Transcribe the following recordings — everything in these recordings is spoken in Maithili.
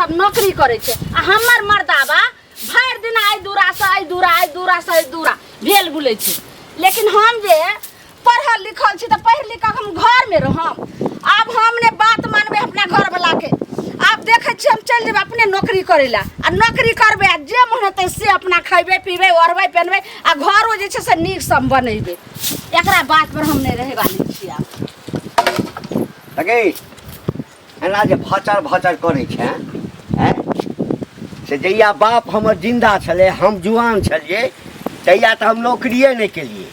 सब नौकरी करै छै आ हमर मर्दाबा भरि दिन आइ दूरा से आइ दूरा आइ दूरा से आइ दूरा भेल बुलै छै लेकिन हम जे पढ़ल लिखल छी तऽ पढ़ि लिख कऽ हम घरमे रहम आब हम ने बात मानबै अपना घरवलाके आब देखै छियै हम चलि जेबै अपने नौकरी करै लए आ नौकरी करबै आ जे मोन हेतै से अपना खयबै पीबै ओढ़बै पहनबै आ घरो जे छै से नीकसँ हम बनेबै एकरा बात पर हम नहि रहै वाली छी आब। लगे एना जे भचर भचर करै छै आँय से जहिया बाप हमर जिन्दा छलै हम जुआन छलियै तहिया तऽ हम नौकरिए नहि केलियै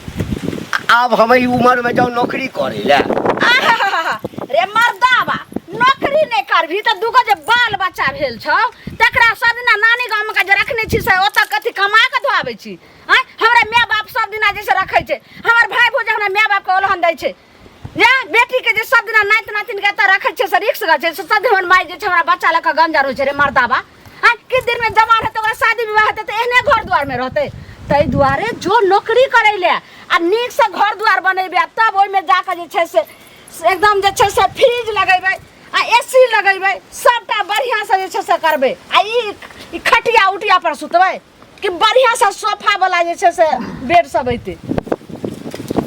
आब हम एहि उमरमे जाउ नौकरी करै लए। आहाहाहा, रे मर्दाबा नौकरी नहि करबही तऽ दूगो जे बाल बच्चा भेल छौ तकरा सब दिना नानी गाममे के जे रखने छी से ओतऽ कथी कमा कऽ धोआबै छी आँय हमरा माय बाप सब दिना जे से रखै छै हमर भाय भौज हमरा माय बापके ओलहन दै छै जे बेटीके जे सब दिना नाति नातिनके एतऽ रखै छै से रिक्स छै से सब दिन हमर माय जे छै हमरा बच्चा लऽ कऽ गंजर होइ छै रे मर्दाबा आँय किछु दिनमे जवान हेतै ओकरा शादी विवाह हेतै तऽ एहने घर दुआरमे रहतै ताहि दुआरे जो नौकरी करै लए आ नीकसँ घर दुआर बनेबै आ तब ओहिमे जाकऽ जे छै से एकदम जे छै से फ्रिज लगेबै आ ए सी लगेबै सबटा बढ़िआँसँ जे छै से करबै आ ई ई खटिया उटिया पर सुतबै कि बढ़िया सा सोफा वाला जे छै से बेड सब अइते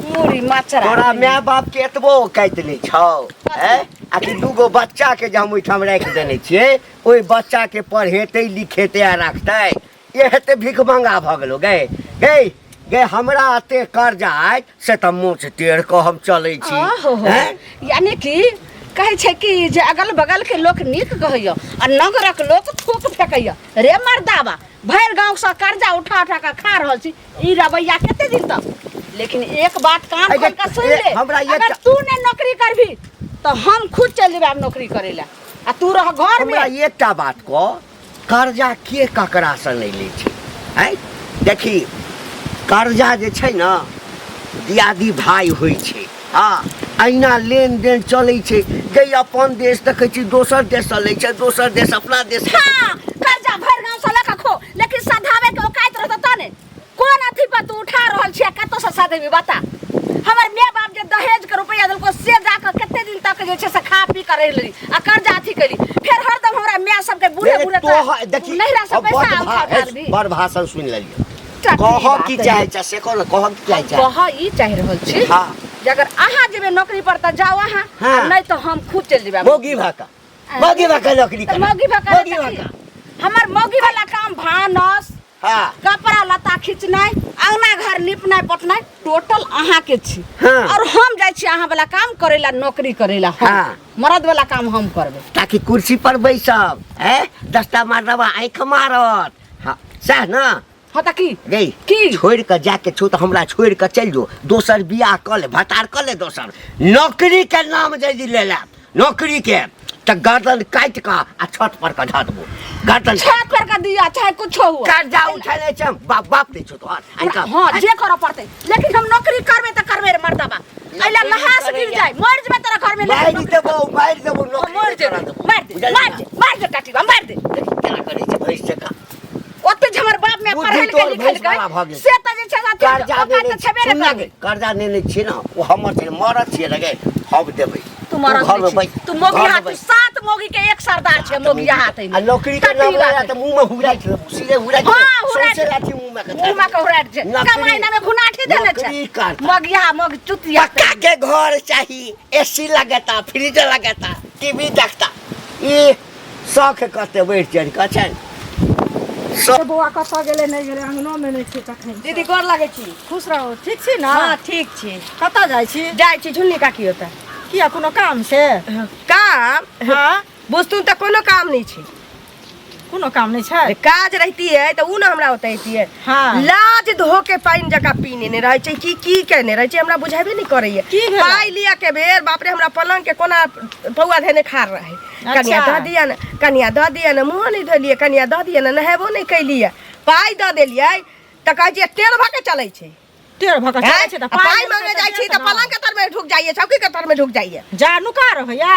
मुड़ी मचरा तोरा माय बाप के एतबो औकात नहि छौ हैं आ कि दूगो बच्चा के जे हम ओहिठाम राखि देने छियै ओहि बच्चा के पढ़ेतै लिखेतै आ राखतै ये हेतै भीख मंगा भऽ गेलो गै गै गै हमरा एते कर्जा अछि से तऽ मोछ टेढ़ कऽ हम चलै छी आहो हो। हैं? यानी कि कहै छै कि जे अगल बगल के लोक नीक कहैया आ नगरक लोक थूक फेकैया रे मर्दाबा भरि गाँव से कर्जा उठा उठा कऽ खा रहल छी ई रवैया कते दिन तक लेकिन एक बात कान अरे, खोल कऽ सुन ले हमरा एक- अगर तू ने नौकरी करबी तो हम खुद चल जेबै आब नौकरी करे ला आ तू रह घर में हमरा एकटा बात कह कर्जा के ककरासँ नहि लै छै आँय देखी कर्जा जे छै ने दियादी भाय होइ छै हँ अहिना लेनदेन चलै छै गई अपन देश देखै छी दोसर देशसँ लै छै दोसर देश अपना देश हाँ कर्जा भरि गाँव से लऽ कऽ खो लेकिन सधावे के औकात रहतौ त ने कोन अथी पर तू उठा रहल छियै कतौ से सधेबी बता हमर माय बाप जे दहेज के रुपया देलको से जाके कते दिन तक जे छै से खा पी के रहि लेली आ कर्जा अथी केली फेर हरदम हमरा माय सबके बूढ़े बूढ़े तो देखी नैहरा से अब पैसा बड़ उठा भा- बड़ भाषण सुनि लेलियै टटी कहऽ बात की है। चाहै छै से कह ने कहऽ की चाहै छै कह ई चाहि रहल छी हाँ। जे अगर अहाँ जेबै नौकरी पर तऽ जाउ अहाँ हाँ। आ नहि तऽ हम खुद चलि जेबै मौगी भाका मौगी भाका नौकरी तऽ कर मौगी भाका मौगी भाका हमर मौगी वाला काम भानस हाँ कपड़ा लत्ता खींचनाइ अंगना घर निपनाइ पोतनाइ टोटल अहाँ के छी हाँ। और हम जाइ छी अहाँ वाला काम करे ला नौकरी करे ला हम। हाँ। मर्द वाला काम हम करबै ताकि कुर्सी पर बैसब हैं दसटा मर्दबा आँखि मारत हाँ सएह ने हाँ तऽ की गे की? छोड़ि कऽ जाके छौ तऽ हमरा छोड़ि कऽ चलि जो दोसर बियाह कऽ ले भतार कऽ ले दोसर नौकरीके नाम यदि ले लेब नौकरीके तऽ गर्दन काटि कऽ आ छत पर कऽ धऽ देबो गर्दन छत पर का दिया चाहे कुछो हुआ कर्जा उठेने छै बाप बाप नहि छौ तोहर आइ कऽ हाँ जे करऽ पड़तै लेकिन हम नौकरी करबै तऽ करबै रे मर्दबा एहि ला लहास गिर जाय मर जेबै तोरा घर में मारि देबो मारि देबो नौकरी मर नहि जेबै करऽ देबो। मार दे बुझलिही मार ना? दे मार दे काटीबा मार दे देखी केना करै छै भैंस जकाँ ओते जे हमर बाप में बुद्धि पढ़ल के तोहर लिखल भैंस वाला भऽ के गेल। से तऽ जे छै से अथी कर्जा ओकरा नेने तऽ छेबे सुन ने ना करबै गे, कर्जा नेने छियै ने ओ हमर छै मरद छियै ने गे हम देबै तू मरद घरमे नहि छी। बैठ तू मोगी घरमे हाथ तू बैठ। सात मोगी के एक सरदार छै मोगी हाथ आ नौकरी के नाम लेला तऽ मुँह में हुराइ छै सीधे हुराइ छै हाँ, हुराइ सौंसे छै। लाठी मुँह में के मुंह में के हुराइ छै नौकरी- कमाई ना में घुनाठी देने छै नौकरी करता। मोगिया मोग चुतिया पक्का के घर चाही एसी लगेता फ्रिज लगेता टीवी देखता ई शौख कते बढ़ि चढ़ि कऽ छनि से बौआ कतऽ गेलै नहि गेलै अंगनोमे नहि छै तखन दीदी गोर लागै छी खुश रहू ठीक छी ने हँ ठीक छी कतऽ जाइ छी जाइ छी झुन्नी काकी ओतऽ किया कोनो काम से काम हँ बुझतुन तऽ कोनो काम नहि छै कोनो काम नहि छै अरे काज रहितियै तऽ उ ने हमरा ओतऽ अयतियै हँ। लाज धो के पानि जकाँ पी नेने रहै छै की की केने रहै छै हमरा बुझेबे नहि करैया की भेलै? पाइ लिअ के बेर बाप रे हमरा पलंग के कोना पौआ धेने खाड़ रहै कनिया अच्छा। दऽ दिअ ने कनिया दऽ दिअ ने मुँहो नहि धोलियै कनिया दऽ दिअ ने नहेबो नहि कैलियै पाइ दऽ देलियै तऽ कहै छियै टेढ़ भऽ के चलै छै टेढ़ भऽ कऽ चलै छै तऽ आ पाइ मांगे जाइ छी तऽ पलंग के तर में ढुक जाइए चौकी के तर में ढुक जाइए जा नुका रहैया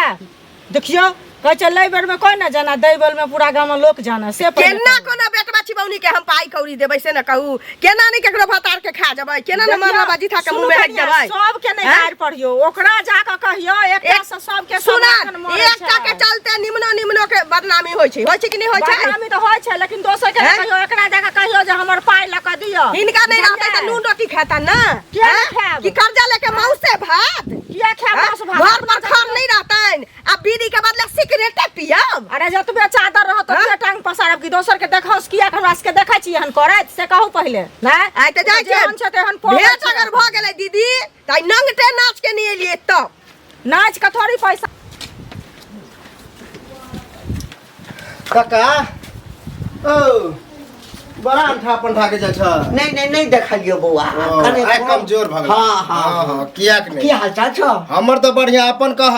देखियौ कहै छै लै बेर में कोई ना जाना दै बेर में पूरा गाँव में लोक जाना से पहिले केना कहू। कोना बेटवा छिबौनी के हम पाई कौड़ी देबै से न कहू केना नहीं केकरो भतार के खा जेबै केना न मरला बाजी था के सुनू मुंह में हटि कनिया, जेबै सबके नहि हैं? गारि पढ़ियौ ओकरा जाकऽ कहियौ एकटा से सबके सब सुना एखन मरै एकटा छै। के चलते निमनो निमनो के बदनामी होइ छै होइ छै कि नहि होइ छै बदनामी तऽ होइ छै लेकिन दोसर के नहि हैं? कहियौ एकरा जाकऽ कहियौ जे हमर पाइ लऽ कऽ दिअ हिनका नहि रहतै तऽ नून रोटी खाता ना किया हैं? खायब? कि कर्जा लेके मौसे भात किया खायब हैं? मांस भात? घर पर खर नहीं रहतनि आ बीड़ी के बदले सिगरेटे पियब अरे जतबे चादर रहत हाँ? ततबे टांग पसारब कि दोसर के देखौस किया हमरा सबके देखै छी एहन करैत से कहू पहिले नहि आइ तऽ जाइ जेहन छै तेहन पबै भेंट छै। अगर भऽ गेलै दीदी तऽ आइ नंगटे नाच के नहि एलियै तब नाच के थोड़ी पैसा काका ओ बड़ा अंठा पंठा के जाइ छ नहीं नहीं नहीं देखलियो बौआ ओ, कने आइ कमजोर भऽ गेल हाँ हाँ हाँ कियाक की नहि हाल चाल छौ हमर तऽ बढ़िया अपन कह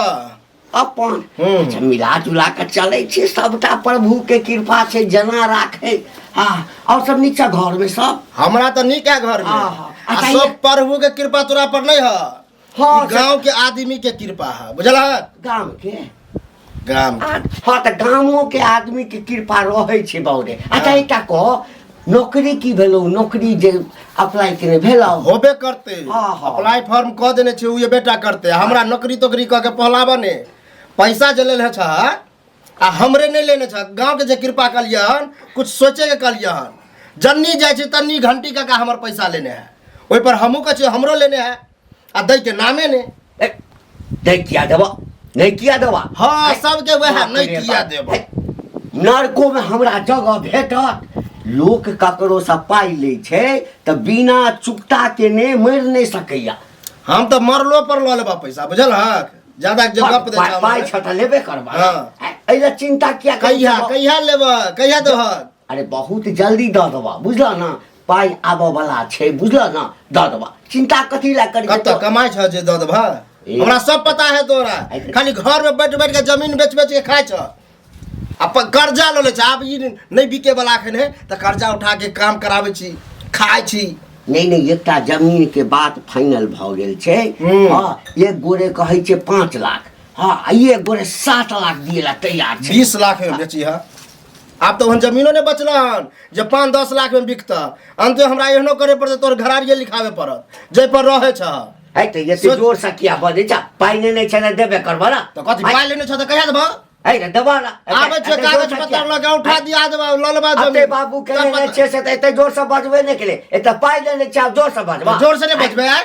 अपन हम्म। अच्छा मिला जुला के चलै छै सबटा प्रभु के कृपा छै जना राखे हाँ और सब नीचा घर में सब हमरा तऽ नीक है घर में हाँ, हाँ। आ अच्छा, सब ये- प्रभु के कृपा तोरा पर नहीं है हाँ, ई गांव के आदमी के कृपा है बुझल है गाम के गाम के। हाँ तऽ गामो के आदमी के कृपा रहै छै बाउरे अच्छा एकटा कह नौकरी की भेलौ नौकरी जे अप्लाई केने भेलौ होबे करते हाँ, हाँ। अप्लाई फॉर्म कऽ देने छै उ बेटा करते हमरा नौकरी तोकरी कऽ के पहलाबऽ ने पैसा जे लेने छ आ हमरे नहि लेने छ गाँव के जे कृपा कलियै हन कुछ सोचे के कलियै हन जन्नी जाइ छै तन्नी घंटी काका हमर पैसा लेने है ओहि पर हमहूँ कहै छियै हमरो लेने है आ दै के नामे ने ए, नहि किया देबा नहि किया देबा हाँ सबके वएह नहि किया देबा नरको में हमरा जगह भेटत लोक ककरो से पाइ लै छै तऽ बिना चुकता केने मरि नहि सकैया हम तऽ मरलो पर लऽ लेबा पैसा बुझल हक ज्यादा जे गप दै पाइ छै पाइ हमरा। छ तऽ लेबे करबा हाँ। एहि लए चिन्ता किया करै कहिया छह? कहिया लेबह कहिया देबह अरे बहुत जल्दी दऽ देबा बुझल ना पाइ आबऽ वाला छै बुझल ना दऽ देबा चिन्ता कथी लए करी कतऽ कमाइ छ जे दऽ देबह ए। हमरा सब पता है तोरा खाली घर में बैठ बैठ के जमीन बेच बेच के खाइ छ आ कर्जा लऽ लै छ आब ई नहि बिके वाला एखन है तऽ कर्जा उठा के काम कराबै छी खाइ छी नहि नहि एकटा जमीन के बात फाइनल भऽ गेल छै हम्म। हँ एक गोरे कहै छै 5 लाख हँ आ एक गोरे 7 लाख दिए ला तैयार छै 20 लाख में बेची है आब तऽ ओहन जमीनो नहि बचल हन जे 5-10 लाख में बिकतऽ अंत हमरा एहनो करे पड़तै तोहर घरारिये लिखाबे पड़त जाहि पर रहै छ है तऽ एते जोर से किया बजै छ पाइ नहि छै तऽ देबे करबऽ ना तऽ कथी पाइ लेने छ तऽ कहिया देबह है ने देबऽ ना आबै छै एते जोर कागज से पत्र किया? लऽ के उठा दिया देबह लऽ लेबह अते जमीन बाबू के तब लेने पता- छै से तऽ एते जोर से बजबे नहि केले एते पाइ लेने छै आब जोर से बजबा जोर से नहि बजबै आइ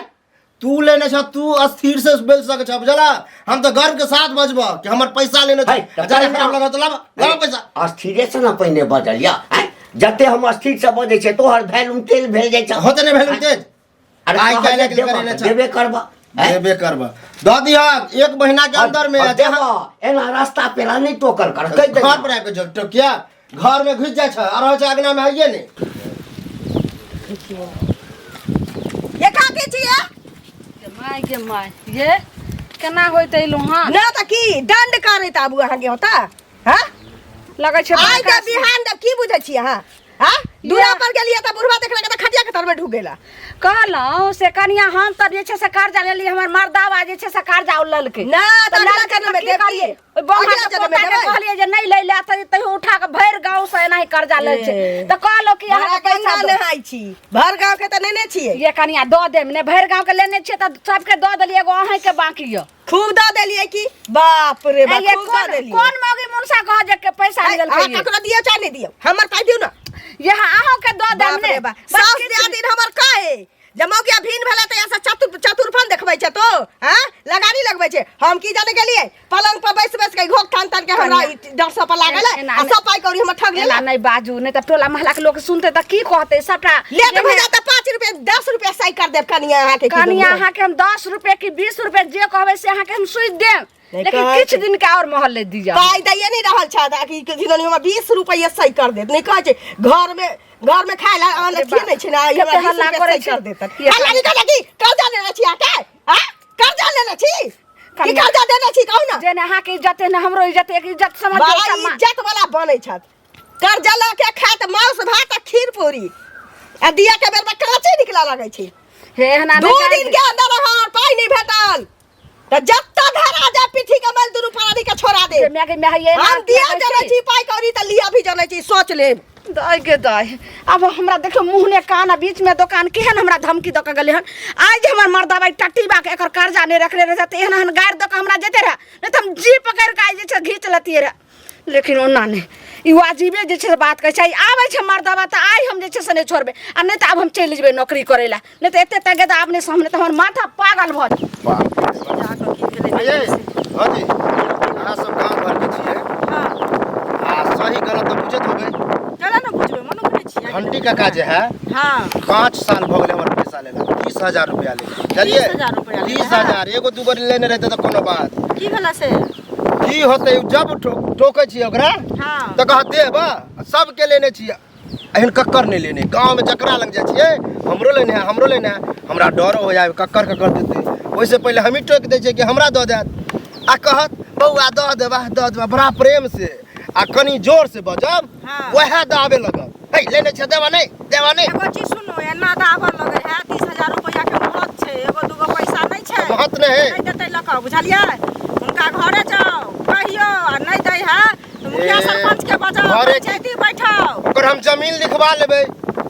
तू लेने छ तू अस्थिर से बोल सकै छ बुझला हम तऽ गर्व के साथ बजबह कि हमर पैसा लेने है, छै तऽ ज्यादा पहिने- खराब लगत लाबऽ लाबऽ पैसा अस्थिरे से ने पहिने बजल या आँय? जते हम अस्थिर से बजै छियै तोहर वैल्यूम तेज भेल जाइ छै होते नहि भेल तेज अरे आइ कहलियै काल्हि के देबऽ करेने तऽ छ। देबे करबऽ आँय? देबे करबह दऽ दिहक एक महीना के अंदर में और देबऽ एना रास्ता पेरा नहि टोकल कर कहि घर दे पर आबि के टोकिया घर में घुसि जाइ छ आ रहै छै अगना में हइये नहि ये का की छियै माय गे माय ये केना होइत एलहुँ हँ ना तऽ की दंड करैत आबू अहाँके होता हाँ लगै छै आइ के बड़का बिहान दब की बुझै छी अहाँ हाँ दूरा पर गेलियै तऽ बुढ़वा देखलक तऽ खटिया के तर में ढुक गेला कहलहुँ से कनिया हम तऽ जे छै से कर्जा लेलियै हमर मर्दावा जे छै से कर्जा ओ लेलकै ना, तऽ अगिला लेलकै जन्ममे तऽ की देब की? करियै? ओहि बौआ अगिला के जन्ममे पोताके देबै? कहलियै जे नहि लै लए तऽ तैयो उठा कऽ भरि गाँव से एनाही कर्जा लै छै ए। तऽ कहलहुँ कि बड़ा अहाँके पैसा गंगा दो। नहाय छी भर गाँव के तऽ नेने छियै ये कनिया दऽ देब ने भरि गाँव के लेने छियै तऽ सबके दऽ देलियै एगो अहींके बाकी यऽ खूब दऽ देलियै की बाप रे बाप ये खूब दऽ कोन देलियै कोन मौगी मुनसा कह जे के पैसा आइ, लेलकै अहाँ ये? ककरो दियौ चाहे नहि दियौ हमर पाइ दियौ ने ये अहूँ के दऽ देब बाप ने रे बाप बस साउस किछु दिया दिन हमर कहे जब मौगिया भिन भेलै तऽ ऐसा चतुर चतुरफन देखबै छै तो हाँ लगानी लगबै छै हम की जाने गेलियै पलंग पर बैस बैस के घोक थान तान के हमरा कनिया। ई डर सब पर लागल है एना आ नहि- सब पाइ कौड़ी हमर ठग एना लेलक नहि बाजू नहि तऽ टोला मोहल्ला के लोक सुनते तऽ की कहते सबटा लेट भऽ जायत तऽ 5 रुपए 10 रुपए सही कर देब कनिया अहाँके की कनिया देब? अहाँके हम 10 रुपए की 20 रुपए जे कहबै से अहाँके हम सुधि देब नहि लेकिन कहै किछु छै। दिन के और मोहल्ले दिअ पाइ दैए नहि रहल छथि आ कि कि हमरा 20 रुपैआ सही कर देत नहि कहै छै घर में खाय ला अन्न बाप। अथिए नहि छै ने ई हमरा कते 20 हल्ला रुपैआ करै सही छै। कर देत ये हल्ला नहि करै की कर्जा लेने छी अहाँके आँ कर्जा लेने छी की कनिया। कर्जा देने छी कहू ने जे ने अहाँके इज्जत है ने हमरो इज्जत है, एक इज्जत समझ बड़ा इज्जत वाला बनै छथि कर्जा लऽ के खायत मांस भात आ खीर पूरी आ दिया के बेर में काँचे निकला लगै छै हे एहना दू नहि दिन के अंदर अहाँ पाइ नहि भेटल त जत्ता धरा जा पीठी के मल दुनू प्राणी के छोड़ा दे। माय के माय, ये हम दिया जनै छी पाइ कौड़ी त लिया भी जनै छी, सोच लेब। दाय गे दाय, अब हमरा देखियो मुँह ने कान आ बीच में दोकान, केहन हमरा धमकी दऽ के गेलै हन। आइ जे हमर मर्दबा टट्टी बा के एकर कर्जा नहि रखने रहै तऽ एहन एहन गारि दऽ के हमरा जेते रहए, नहि तऽ हम जी पकड़ि कऽ आइ जे छै घीच लेतियै रहए। लेकिन ओना नहि, ई वाजिबे जे छै से बात कहै छै। आइ आबै छै मर्दबा तऽ आइ हम जे छै से नहि छोड़बै, आ नहि तऽ आब हम चलि जेबै नौकरी करै लए, नहि तऽ एते तगेदा आब नहि सहम, नहि तऽ हमर माथा पागल भऽ जेतै। ये भौजी, अहाँ सब गाँव घरके छियै आ सही गलत तऽ बुझैत होबै। केना ने बुझबै, मनुख नहि छियै? घंटी काका जे है, 5 साल भऽ गेलै हमर पैसा लेला, 30,000 रुपया लेला, चलिए। 30,000 रुपया लेला? 30,000। एगो दूगो लेने रहते तऽ कोनो बात। की भेला से? की होतै, जब टोकै छियै ओकरा तऽ कहत देब। सबके लेने छियै, एहन कक्कर नहि लेने। गाँवमे जकरा लग जाइ छियै, हमरो लेने है, हमरो लेने है। हमरा डर हो जाय कक्कर कक्कर देतै, ओहिसँ पहिले हमही टोकि दै छियै कि हमरा दऽ देत। आ कहत बौआ दऽ देबा, दऽ देबा, बड़ा प्रेम से। आ कनि जोर से बजब, वएह दाबे लगत, हे लेने छै, देबा नहि, देबा नहि। एगो चीज सुनू, एना दाबऽ लगै है, 30,000 रुपैआ के महत्व छै, एगो दूगो पैसा नहि छै। महत्व नहि है। नहि देतै लऽ कऽ, बुझलियै? हुनका घरे जाउ, कहियौ, आ नहि दै है तऽ मुखिया ए, सरपंच के बजाउ, घरे पंचायती बैठाउ। ओकर हम जमीन लिखवा लेबै।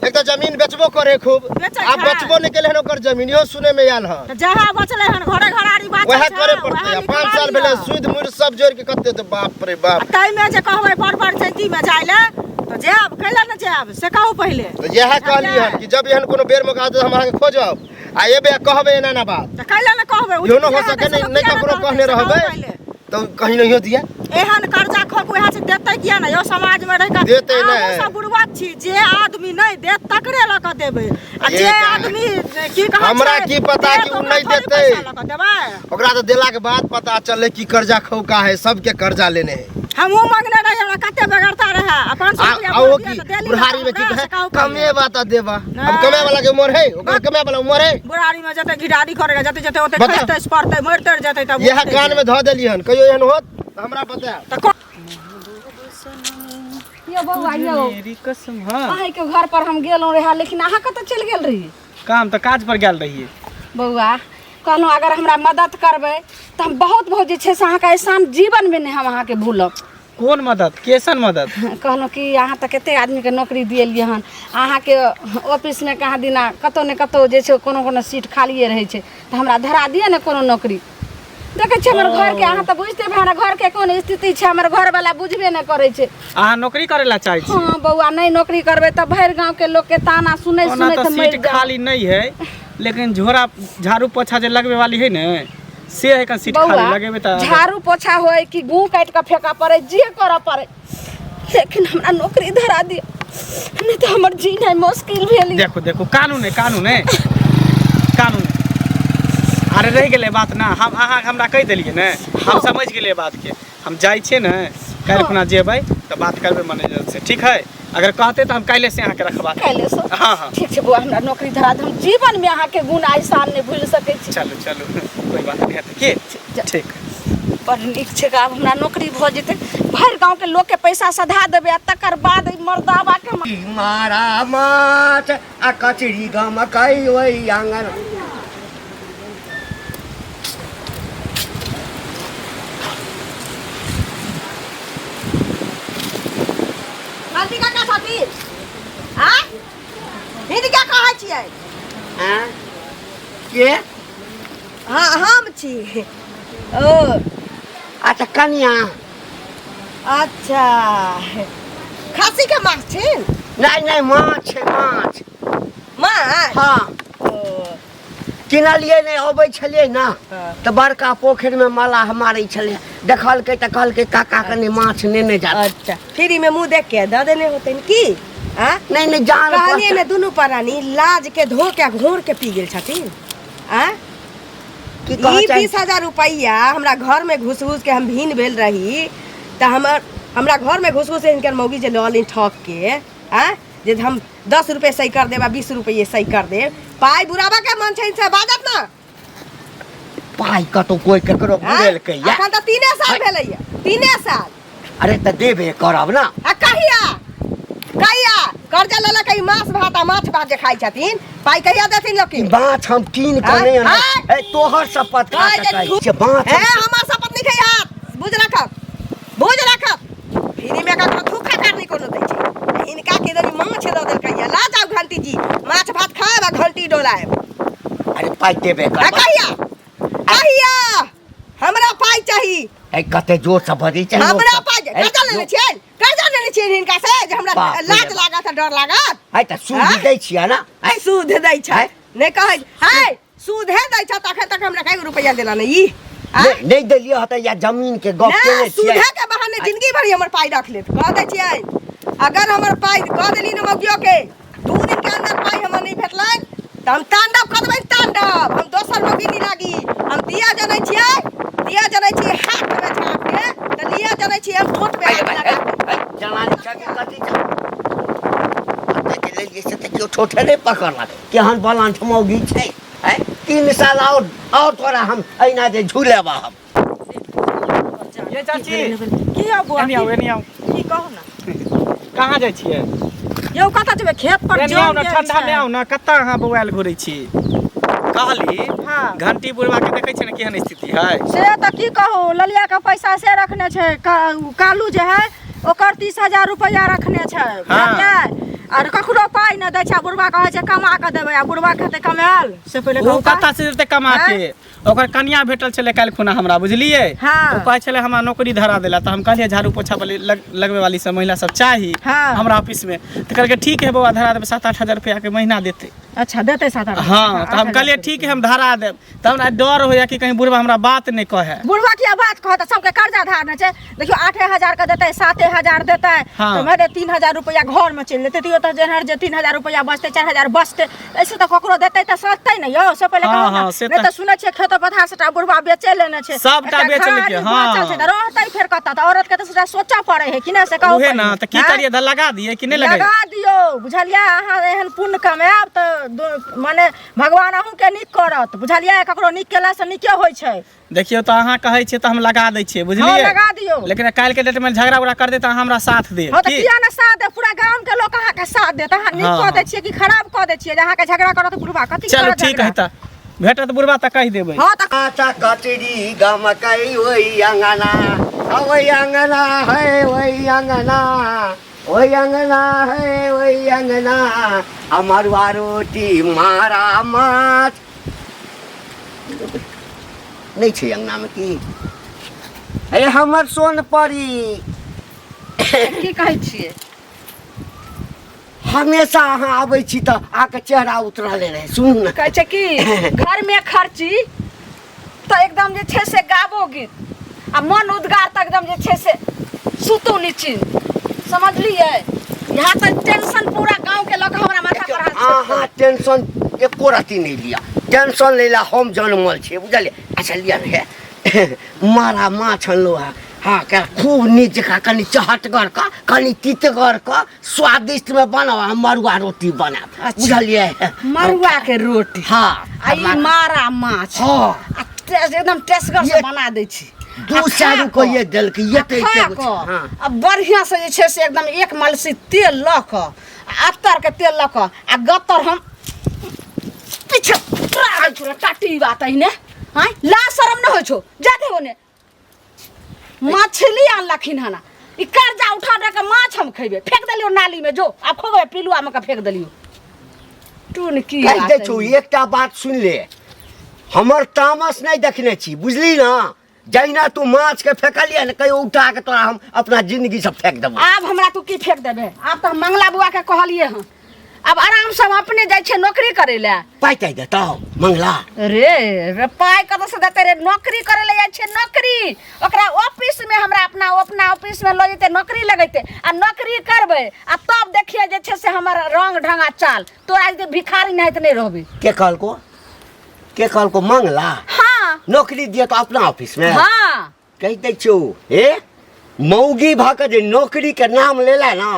एक तऽ जमीन बेचबो करे खूब, बेचै आब छै। बेचबो नहि केले हन ओकर जमीन, इहो सुने में आयल हन। तऽ जहाँ बचलै हन घरे घरारी बाँचल वएह छै, करे वएह पड़तै। आ लिखवा 5 साल लिअ। भेलै, सूद मुर सब जोड़ि के कते तऽ बाप रे बाप। आ ताहिमे जे कहबै बड़ पंचायती में जाय लए तऽ जायब, कैला ने जायब से कहू पहिले। तऽ इएह कहली हन कि जब एहन कोनो बेर मौका आयत तऽ हम अहाँके खोजब आ एबै आ कहबै एना एना बात। तऽ कैला ने कहबै? इहो ने हो सके नहि, नहि किया ककरो कहबै कहने से कहू रहबै पहिले। तऽ कहीं नहियो दिया। एहन कर्जा खोक वएह से देतै किया ने यौ समाज में रहि कऽ? देतै नहि। हमहूँ सब बुड़बक छी, जे आदमी नहि देत तकरे लऽ कऽ देबै, आ ये जे आदमी की कहै हमरा छै, की पता देत कि ओ ओकरा नहि थोड़े देतै। पैसा लऽ कऽ देबै। ओकरा तऽ देलाके बाद पता चललै कि कर्जा खौका है, सबके कर्जा लेने है। हमहूँ मंगने रहियै, हमरा कते बेगरता रहए, आ 500 आ रुपया आ ओ भरि दिअ की तऽ देली बुढ़ारी में की हमरा, कहे से कहू पहिले। कमेबा तऽ देबा। अब नहि। कमाए वाला के उम्र है? ओकर कमाए वाला उम्र है? बुढ़ारी में जते घिढारी करे जते जते ओते बताउ। खसि तसि पड़तै, मरि तरि जेतै तब इएह उठतै कान जे। में धऽ देलियै हन, कहियो एहन होत तऽ हमरा बतायब। तऽ यौ बौआ यौ, मेरी कसम। हाँ, अहाँके घर पर हम गेलहुँ रहे, लेकिन अहाँ कतऽ चलि गेल रही? काम तऽ काज पर गेल रहियै। बौआ, कहलहुँ अगर हमरा मदद करबै तऽ हम बहुत बहुत जे छै से अहाँके एहसान जीवनमे नहि हम अहाँके भूलब। कोन मदद, केसन मदद? कहलहुँ कि अहाँ तऽ कतेक आदमीके नौकरी दिएलियै हन, अहाँके ऑफिसमे कहाँ दिना कतहु ने कतहु जे छै कोनो कोनो सीट खालिए रहै छै, तऽ हमरा धरा दिअ ने कोनो नौकरी। देखै छियै हमर घरके, अहाँ तऽ बुझिते हेबै हमरा घरके कोन स्थिति छै, हमर घरवला बुझबे नहि करै छै। अहाँ नौकरी करै ला चाहै छी? हँ बौआ, नहि नौकरी करबै तऽ भरि गाँवके लोकके ताना सुनै ओना सुनैत तऽ मरि सीट जायब। खाली नहि है, लेकिन झोरा झाड़ू पोछा जे लगबे वाली है ने, से है कन सीट खाली। बौआ, लगेबै तऽ झाड़ू पोछा होय कि गूँ काटि कऽ फेकऽ पड़ै, जे करऽ पड़ै, लेकिन हमरा नौकरी धरा दिअ, नहि तऽ हमर जीनाइ मुश्किल भेल यऽ। देखो देखो, कानून है, कानून है, कानून है। अरे रहि गेलै बात ना, हम अहाँ हमरा कहि देलियै ने, हम समझि गेलियै बातके। हम जाइ छियै ने, काल्हि खुना जेबै तऽ बात करबै मैनेजर से, ठीक है? अगर कहतै तऽ हम काल्हि से अहाँके रखबा देब। काल्हि से? हाँ हाँ। ठीक छै बौआ, हमरा नौकरी धरा दे, हम जीवनमे अहाँके गुण एहसान नहि भूलि सकै छी। चलू चलू, कोइ बात नहि हेतै की। ठीक। बड़ नीक छै, आब हमरा नौकरी भऽ जेतै, भरि गाँवके लोकके पैसा सधा देबै, आ तकर बाद ई मर्दाबाके मारा माछ आ कचरी गमकै ओहि आंगन। गलती काका छथिन आ हिनका कहै छियै। आँ? के? हाँ, हम छी। ओ अच्छा कनिया। अच्छा, खस्सी के माछ छी? नहीं नहीं, माछ है, माछ। माछ? हाँ। ओ किनलियै नहि, अबै छलियै ने तऽ बड़का पोखरिमे मलाह मारै छलै, देखलकै तऽ कहलकै काका कनि माछ नेने जा। अच्छा, फ्री में मुंह देख के दऽ देने होतनि की? आ नहीं नहीं, जान कहलियै ने, दुनू प्राणी लाज के धो के घोर के पी गेल छथिन। आ की ई कहऽ चाही? 20,000 रुपैआ हमरा घर में घुस घुस के हम भीन भेल रही तऽ हमर हमरा घर में घुस घुस के हिनकर मौगी जे लऽ ली ठक के, आ जे हम 10 रुपये सही कर देब आ 20 रुपये सही कर देब, पाइ बुढ़ाबा के मन छै से बाजत ना। पाइ कतौ कोइ ककरो आँ? बुरेलकै या? अखन तऽ 3 साल भेलैया, 3 साल। अरे तऽ देबे करब ना। आ कहिया कहिया कर्जा लऽ लऽ के ई मांस भात आ माछ भात जे खाइ छथिन, पाइ कहिया देथिन लोक के? ई माछ हम कीन कऽ आँय? नहि अनबै। आँय? ए तोहर शपथ खा कहै कऽ जे कहै झूठ- छियै, माछ ए हम हमर शपथ नहि खै हाथ बुझ राखब बुझ राखब फ्री में ककरो धोखा करनी कोनो दै छै हिनका के दनी माछ दऽ देलकै ला जाउ घंटी जी माछ भात खायब आ घंटी डोलायब अरे पाइ देबे आ करबै कहिया कहिया हमरा पाइ चाही ए कते जोर से बजै छै लोक हमरा सब। पाइ ए, कर्जा लेने लोक- छियै कर्जा लेने छियै हिनका से जे हमरा बाप रे लाज बाप। लागत आ डर लागत है तऽ सूद आँय? दै छियै ने है सूद दै छै आँय? नहि कहै है सूदे दै छै तऽ अखन तक हमरा कएगो रुपैआ देला नहि ई आँय? नहि नहि देलियै हतै या जमीन के गप ना केने छियै सूदे के बहाने जिंदगी भरि हमर पाइ रख लेत कह दै छियै अगर हमर पाइ कह देली ने मौगियो के 2 दिन के अंदर पाइ हमर नहि भेटलै तऽ हम तांडव कऽ देबै तांडव हम दोसर मौगी नहि लागी हम दिया जनै छियै दिया जनै छियै हाथमे झाँप के तऽ लिया जनै छियै हम ठोंठमे अरे हाथ भाइ, लगा के ए, ए, जवानी छै कि कथी छै? कते के लेलियै से तऽ केओ ठोठे नहि पकड़लक केहन बलांठ मौगी छै आँय? 3 साल और तोरा हम एहिना जे झुलेबा हम ये चाची की यौ बौआ एनी आउ एनी आउ की कहू ने कहाँ जाइ छियै यौ कतऽ जेबै खेत पर एनी आउ जन ने गेल ठंडा मे छै। आउ ने कतऽ अहाँ बौआयल घुरै छी कहली हाँ। घंटी बुढ़वा के देखै छियै ने केहन स्थिति है से तऽ की कहू ललिया के पैसा से रखने छै कालू जे है ओकर 30,000 रुपैआ रखने छै बुझलियै आर ककरो पाइ नहि दै छै आ बुढ़बा कहै छै कमा कऽ देबै आ बुढ़बा खेतै कमायल से पहिले ओ कहू तऽ। कतऽ से देतै कमा के ओकर कनिया भेटल छलै काल्हि खुना हमरा बुझलियै हाँ। ओ कहै छलै हमरा नौकरी धरा देला तऽ हम कहलियै झाड़ू पोछा वाली लगबै वाली सब महिला सब चाही हाँ। हमरा ऑफिस में तऽ कहलकै ठीक है बौआ धरा देबै 7-8 हजार रुपया के महीना देतै अच्छा देतै 7-8 हाँ तऽ हम कहलियै ठीक है हम धरा देब तऽ हमरा डर होइया कि कहीं बुढ़बा हमरा बात नहि कहै बुढ़वा किया बात कहत सबके कर्जा धारने छै देखियौ 8,000 के देतै 7,000 देतै हाँ। तऽ माने 3,000 रुपैआ घरमे चलि जेतै तैयो तऽ जेनहर जे 3,000 रुपैआ बचतै 4,000 बचतै ऐसे तऽ ककरो देतै तऽ सधतै ने यौ से पहिले हाँ, कहू ने हाँ, से नहि तऽ- तऽ सुनै छियै खेतो पथार सबटा बुढ़वा बेचे लेने छै सबटा एकटा बेच लेलकै, घरारी हाँ। बचल छै तऽ रहतै फेर कतऽ तऽ औरत के तऽ सबटा सोचऽ पड़ै है कि नहि से कहू उहे ना पहिले। तऽ की आँय? करियै तऽ लगा दियै कि नहि लगैयै लगा दियौ बुझलियै अहाँ एहन पुण्य कमायब तऽ माने भगवान अहूँके नीक करत बुझलियै ककरो नीक केलासँ नीके होइ छै देखियौ तऽ अहाँ कहै छियै तऽ हम लगा दै छियै बुझलियै हँ, लगा दियौ। लेकिन काल्हि के डेट में झगड़ा उगड़ा कर दे तऽ अहाँ हमरा साथ देब हँ तऽ की किया ने साथ देब पूरा गाम के लोक अहाँके साथ देत अहाँ नीक हँ, कऽ दै हँ। छियै कि खराब कऽ दै छियै जे अहाँके झगड़ा करत बुढ़वा कथी चलू करत ठीक है झगड़ा? तऽ भेटत बुढ़वा तऽ कहि देबै हँ तऽ आटा कचरी गमकै ओहि अङ्गना ओहि अङ्गना है ओहि अङ्गना ओहि अङ्गना है ओहि अङ्गना आ मरुआ रोटी मारा माछ नहि छै अङ्गनामे की अरे हमर सोन परी की कहै छियै हमेशा अहाँ आबै छी तऽ अहाँके चेहरा उतरले रहै सुनू ने कहै छै कि घरमे खर्ची तऽ एकदम जे छै से गाबो गीत आ मन उद्गार तऽ एकदम जे छै से सुतू निश्चिन्त समझलियै यहाँ तऽ टेंशन पूरा गाँवके लऽ कऽ हमरा माथा पर हाथ अहाँ टेंशन एको रत्ती नहि लिअ टेंशन लै लए हम जनमल छियै बुझलियै अच्छा लिअ ने हे मारा माछ अनलहुँ हँ हँ के खूब नीक जकाँ कनि चहटगर कऽ कनि तितगर कऽ स्वादिष्टमे बनाउ हम मड़ुआ रोटी बनायब बुझलियै मड़ुआ के रोटी हँ आ ई मारा माछ हँ आ एकदम टेसगर से बना दै छी दू आ सए खा रुपैए कऽ, देलकै आ एते खा एते गो कऽ, हँ आ बढ़िआँ से जे छै से एकदम एक मलसी तेल लऽ कऽ आ अत्तरके तेल लऽ कऽ आ गत्तर हम पीछे दै छौ टाटी बात अहिने आँय ला शरम नहि होइ छौ जा दे ओने मछली आनलखिन हन ई कर्जा उठा उठा के माछ हम खेबै फेंक देलियो नाली में जो आ खोबै पिलुआ में के फेंक देलियो टून की कहि बात दै छौ है। एकटा बात सुनि ले हमर तामस नहि देखने छी बुझली ने जहिना तू माछ के फेकलियै ने कहियो उठा के तोरा हम अपना जिंदगी से फेंक देबो आब हमरा तू की फेंक देबे आब तऽ हम मंगला बुआ के कहलिए हन आब आराम से हम अपने जाइ छियै नौकरी करै लए पाइ ताइ देतौ मंगला रे रे पाइ कतऽ से देतै रे नौकरी करै लए जाइ छियै नौकरी ओकरा ऑफिस में हमरा अपना अपना ऑफिस में लऽ जेतै नौकरी लगेतै आ नौकरी करबै आ तब देखियै जे छै से हमर रंग ढंग आ चाल तोरा जे भिखारी नाहित नहि रहबै के कहलको के कहलको मंगला हाँ नौकरी दिए तो अपना ऑफिस में हाँ कहि दै छियौ हे मौगी भऽ कऽ जे नौकरीके नाम लेला ने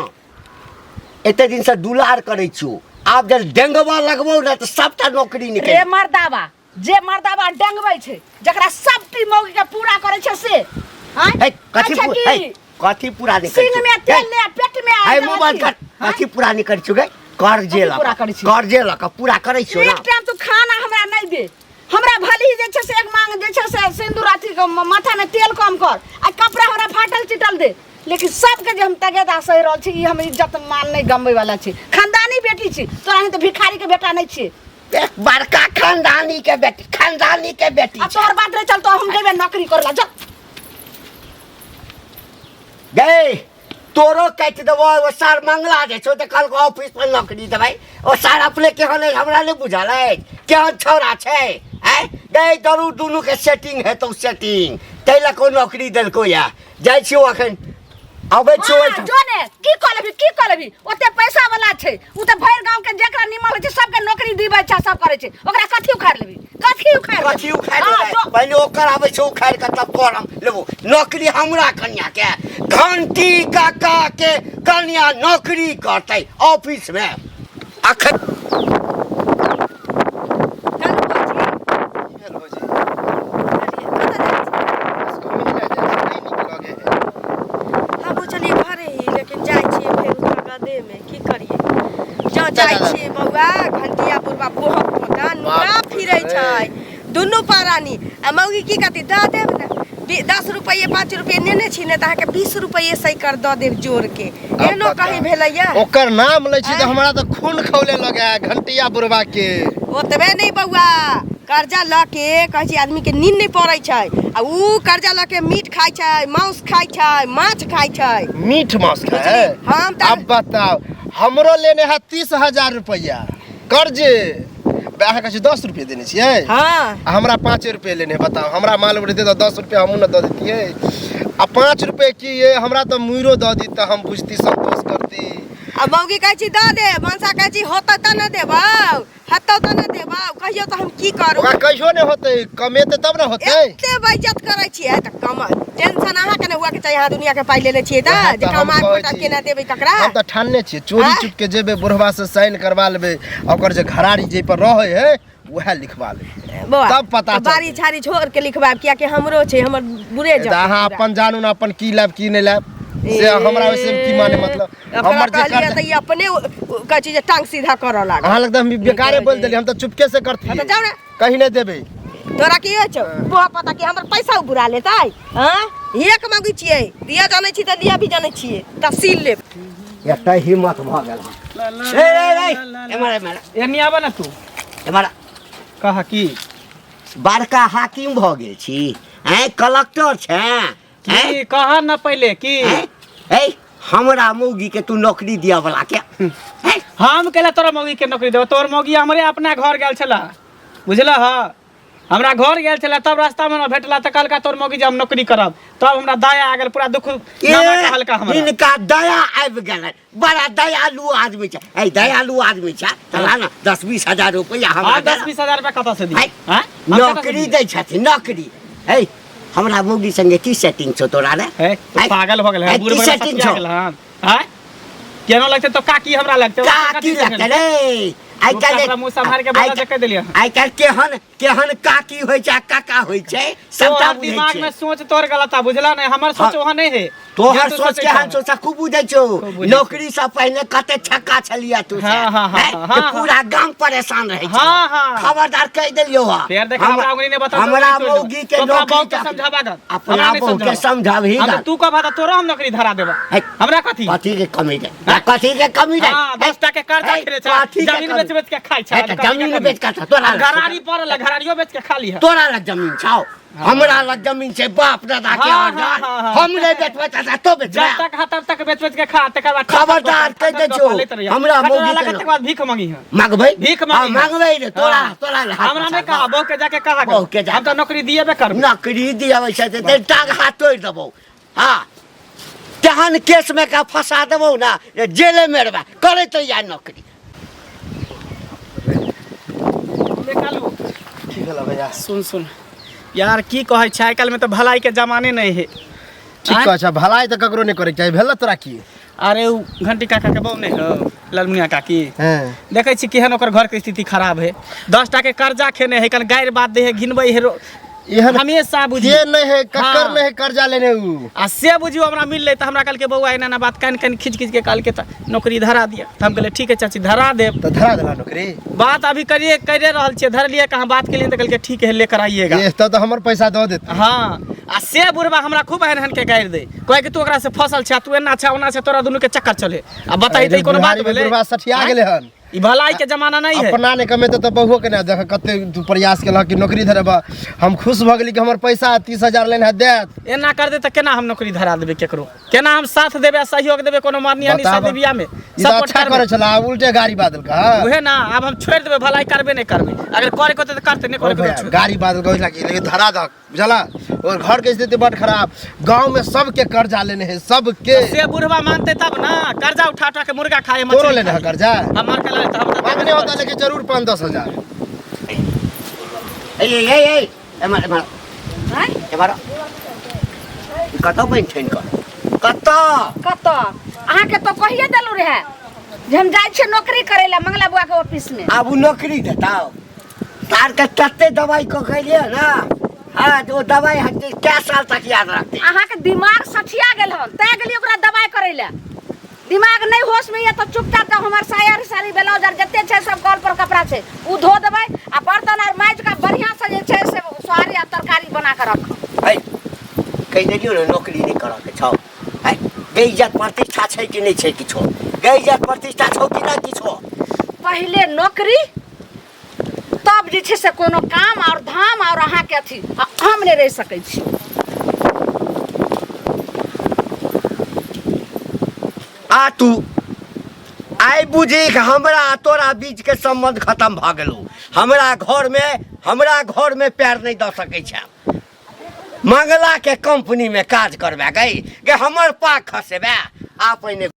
एते दिनसँ दुलार करै छियौ आब जब डेंगबा लगबौ ने तऽ सबटा नौकरी रे निकलि मर्दाबा जे मर्दाबा डेंगबै छै जकरा सब टी मौगी के पूरा करै छै से आँय? हे कथी कहै छै पू- कि हे, कथी पूरा नहि करै सींग में छियौ? तेल ले पेट में हे मुँह बंद कर कथी पूरा नहि करै छियौ गे कर्जे कथी लऽ पूरा कऽ करै छी? कर्जे लऽ कऽ पूरा करै छियौ एक ना टाइम तू खाना हमरा नहीं दे हमरा भली जे छै से एक मांग जे छै से सिंदूर अथी के माथा में तेल कम कर आ कपड़ा हमरा फाटल चिटल दे लेकिन सबके जे हम तगेदा सहि रहल छी ई हम इज्जत मान नहीं गमबै वाला छी खानदानी बेटी छी तोरा ही तऽ भिखारी के बेटा नहीं छी एक बड़का खानदानी के बेटी खानदानी के बेटी आ तोहर बात रहे चल तो हम जेबे नौकरी करला जा गए तोरो काटि देबो ओ सार मंगला जे छौ तऽ कहलको ऑफिस पर नौकरी देबै ओ सार अपने केहन अछि हमरा नहि बुझल अछि केहन छौड़ा छै आँय गए जरूर दुनू के सेटिंग हेतौ सेटिंग ताहि लऽ कऽ ओ नौकरी देलकौ या जाइ छियौ अखन अबै छियौ हाँ, ओहिठाम जो ने की कऽ लेबही की कऽ लेबही ओते पैसा वाला छै उ तऽ भरि गांव के जेकरा निमन होइ छै सबके नौकरी दिबै छै सब करै छै ओकरा कथी उखाड़ि लेबही कथी उखाड़ि लेबही? कथी उखाड़ि हाँ, लेबै जो। पहिले ओकर आबै छै उखाड़ि कऽ तब तोर हम लेबो नौकरी हमरा कनिया के घंटी काका के कनिया नौकरी करतै ऑफिस में अखन चलू भौजी की भेल भौजी कतऽ जाइ छी? बस घुमै लए जाइ छी नहि नीक लगै है हमहूँ छलियै घरे ही लेकिन जाइ छियै फेर गदेमे की करियै जँ जाइ छियै बौआ घंटिया बुढ़बा बोहक पोता नुका फिरै छै दुनू प्राणी आ मौगी की कहती दऽ देब ने 10 रुपैए 5 रुपैए नेने छी ने तऽ अहाँके 20 रुपैए सैकर दऽ देब जोड़के एहनो कहीं भेलैया ओकर नाम लै छी तऽ हमरा तऽ खून खौले लगे है घंटिया बुढ़बा के ओतबे नहि बौआ कर्जा लऽ के कहै छै आदमीके नींद नहि पड़ै छै आ ऊ कर्जा लऽ के मीट खाइ छै मांस खाइ छै माछ खाइ छै मीट मांस खाय है हम तऽ अब बताओ हमरो लेने है 30,000 रुपया कर्जे अहाँ कहै छी 10 रुपये देने छियै हँ आ हमरा 5 रुपये लेने है, बताओ हमरा मालूम रहते तऽ 10 रुपये हमहूँ ने दऽ देतियै आ 5 रुपये की ये हमरा तऽ मुइरो दऽ दी तऽ हम बुझती संतोष करती आ मौगी कहै छी दऽ दे मनसा कहै छी होतौ तऽ ने देबौ हेतौ तऽ ने देबौ कहियौ तऽ हम की करू ओकरा कहियो नहि होतै कमेतै तब ने होतै एते बेइज्जत करै छियै तऽ कम टेंशन अहाँके ने हुअके चाही अहाँ दुनियाके पाइ लेने छियै तऽ वएह जे तऽ हम कमा कहै कऽ छी। केना देबै ककरा हम तऽ ठानने छियै चोरी आँय? चुपके जेबै बुढ़वा से साइन करवा लेबै आ ओकर जे घरारी जाहि पर रहै है उएह लिखवा लेबै बौआ तब पता तऽ बाड़ी चलतै। झाड़ी छोड़ के लिखबाब कियाकि हमरो छै हमर बुढ़े तऽ अहाँ अपन जानू ने अपन की लायब की नहि लायब से हमरा ओहिसे की माने मतलब हमर हमर जे कहलियै तऽ ई अपने कहै छै जे टांग सीधा करऽ लागल अहाँ लग तऽ हम बेकारे बोल देलियै हम तऽ चुपके से करती हँ तऽ जाउ ने कहीं नहि देबै तोरा की होइ छौ बोहा पता कि हमर पैसा बुरा लेतै हँ एक मांगै छियै दिया जानै छी तऽ लिया भी जानै छियै तऽ सील लेब एते हिम्मत भऽ गेल हन। रे रे रे एम्हर एम्हर एन्नी आबऽ ने तू एम्हर कह की बड़का हाकिम भऽ गेल छी आँय कलक्टर छै की कह न पहिले की ए हमरा मौगी के तू नौकरी दिया वाला के हैं? हम केला तोरा मौगी के नौकरी देबो तोर मौगी हमरे अपना घर गेल छला बुझल ह हमरा घर गेल छला तब रास्ता में हमरा भेटला तऽ कहलका तोर मौगी जे हम नौकरी करब तब हमरा दया आ गेल पूरा दुख ए, नामा कहलका हमरा हिनका दया आबि गेलनि बड़ा दयालु आदमी छै ए दयालु आदमी छै चला ने 10-20 हजार रुपया हमरा हाँ दे दस ना। बीस हजार रुपया कतऽ से दी है? हाँ? हम कतऽ से नौकरी दी? दै छथिन नौकरी है हमरा मौगी संगे की सेटिंग छौ तोरा रे है तू है? पागल हो गेल है है, बूढ़ की भऽ गेल सेटिंग सठिया छौ गेल हन हाँ केना लगतै तो काकी हमरा लगतै काकी लगतै रे आइ काल्हि अपना मुँह सम्हारि के बोला जे कहि देलियै हन। आइ काल्हि केहन केहन काकी होइ छै आ काका होइ छै सबटा तोहर बुझै दिमाग में छै सोच तोहर गलत आ बुझला नहीं हमर सोच हाँ। वहाँ नहीं है तोहर जे तू सोच सोचै केहन छह। छौ से खूब बुझै छौ खूब बुझै नौकरी से पहिने कते छक्का छलियै तू से हाँ, हाँ, हाँ, हैं? हाँ, जे हाँ। पूरा गाम परेशान रहै छौ हाँ, हाँ। खबरदार कहि देलियौ हँ फेर देख हमरा उंगली नहीं बता हमरा मौगी के अपना नौकरी बहू के चाही। समझाबा गन अपना बहू के समझाबही हम गन तू कह त तोरो हम नौकरी धरा देबा है। हमरा कथी कथी के कमी रे कथी के कमी रे हाँ 10 टा के कर्जा है, खेले छै कथी के जमीन कमी? बेच बेच के खाइ छै है, तऽ जमीन बेच के तोरा लग- घरारी पड़ल है, घरारियो बेच के खा ली है तोरा लग जमीन छौ हमरा लग जमीन छै बाप दादा के हाँ, ऑर्डर हाँ, हाँ, हाँ। हम नहि बेचबै तऽ तो बेचबै जब तक हा तब तक बेच बेच के खा तकर बाद खबरदार कहि दै छौ, हमरा मौगी के तकर बाद भीख मांगी है मांगबै भीख हाँ, मांगी है। मांगबै रे तोरा हाँ। तोरा लग हाथ हमरा नहीं पसार कहा बहू के जाके कहा बहू के जाके। हम तो नौकरी दिएबे करबै नौकरी दियाबै छै तऽ टांग हाथ तोड़ि देबौ हाँ तेहन केसमे का फंसा देबौ ने जे जेले मे रहबै करैत रहिया नौकरी निकालू की भेल भैया सुन सुन यार की कहै छै आइ काल्हिमे तऽ भलाई के जमाने नहि है ठीक कहै छै भलाई तऽ ककरो नहि करैके चाही भेल तोरा की अरे उ घंटी काका के बहू नहि हौ ललमुनिया काकी हँ देखै छी केहन ओकर घरके स्थिति खराब है 10 टा के कर्जा खेने है कन गारि बात दे है घिनबै है एहन हमेशा बुझियौ के नहीं है ककर हाँ। नहीं है कर्जा लेने उ आ से बुझियौ हमरा मिललै तऽ हमरा कहलकै बौआ एना एना बात कानि कानि खींच खींच के कहलकै तऽ नौकरी धरा दिअ तऽ हम कहलियै ठीक है चाची धरा देब तऽ धरा देला नौकरी बात अभी करिए करे रहल छियै धरलियै कहाँ बात केलियै तऽ कहलकै ठीक है लेकर आइएगा ए तब तऽ हमर पैसा दऽ देत हाँ आ से बुढ़बा हमरा खूब एहन एहन के गारि दे कहै कि तू ओकरा से फसल छै तू एना छै ओना छै तोरा दुनू के चक्कर चले आ बताई तऽ ई कोनो बात भेलै बुढ़वा सठिया आँय? गेलै हन ई भलाई के जमाना नहीं है अपना नहि कमेतै तऽ बहुओ के नहि देख कते तू प्रयास केलह कि नौकरी धरेबह हम खुश भऽ गेली कि हमर पैसा 30,000 लेने है देत एना कर दे तऽ केना हम नौकरी धरा देबै केकरो केना हम साथ देबै आ सहयोग देबै कोनो मरनी हनी बताबऽ। शादी बियाह में ई तऽ सपोर्ट अच्छा करबै करै छला आब उल्टे गाड़ी बादल का उहे ना आब हम छोड़ि देबै भलाई करबे नहि करबै अगर करे के होतै तऽ करतै नहि करे के होतै तऽ छोड़ि गाड़ी बादल का ओहि लागी लेकिन धरा दहक बुझला और घर के स्थिति बड खराब गांव में सबके कर्जा लेने है सबके से बुढ़वा मानते तब ना कर्जा उठा उठा के मुर्गा खाए तोरो मछली लेने है खाए। कर्जा हमर के ले तऽ हम तऽ मांगने होता लेकिन जरूर 5-10 हजार। ए ए ए ए एम्हर एम्हर। आँय? एम्हर कतऽ बनि ठनि कऽ कतऽ? कतऽ अहाँके तऽ कहिए देलहुँ रहए जे हम जाइ छियै नौकरी करै लए मंगला बुआके ऑफिसमे। आब ओ नौकरी देताउ तार के तते दवाई कऽ के एलियै ने हँ ओ दवाई हटे कै साल तक याद रखते। अहाँके दिमाग सठिया गेल हन तैं गेलियै ओकरा दवाई करै लए। दिमाग नहि होश में यऽ तऽ चुपचाप जाउ हमर साया साड़ी ब्लाउज आर जते छै सब कल पर कपड़ा छै ओ धो देबै आ बर्तन आर माजि कऽ बढ़िआँ से जे छै से सोहारी आ तरकारी बना कऽ रखब। है कहि देलियौ ने नौकरी नहि करऽ के छौ। है गै इज्जत प्रतिष्ठा छै कि नहि छै किछो? गै इज्जत प्रतिष्ठा छौ कि नहि किछो? पहिले नौकरी तब जे छै से कोनो काम आओर धाम आओर अहाँके अथी आ हम नहि रहि सकै छी। आ तू आइ बुझी कि हमरा आ तोरा बीच के संबंध खत्म भऽ गेलौ। हमरा घर में पैर नहि दऽ सकै छै। मंगला के कंपनी में काज करबे गई गे हमर पाक खसेबे आ पहिने।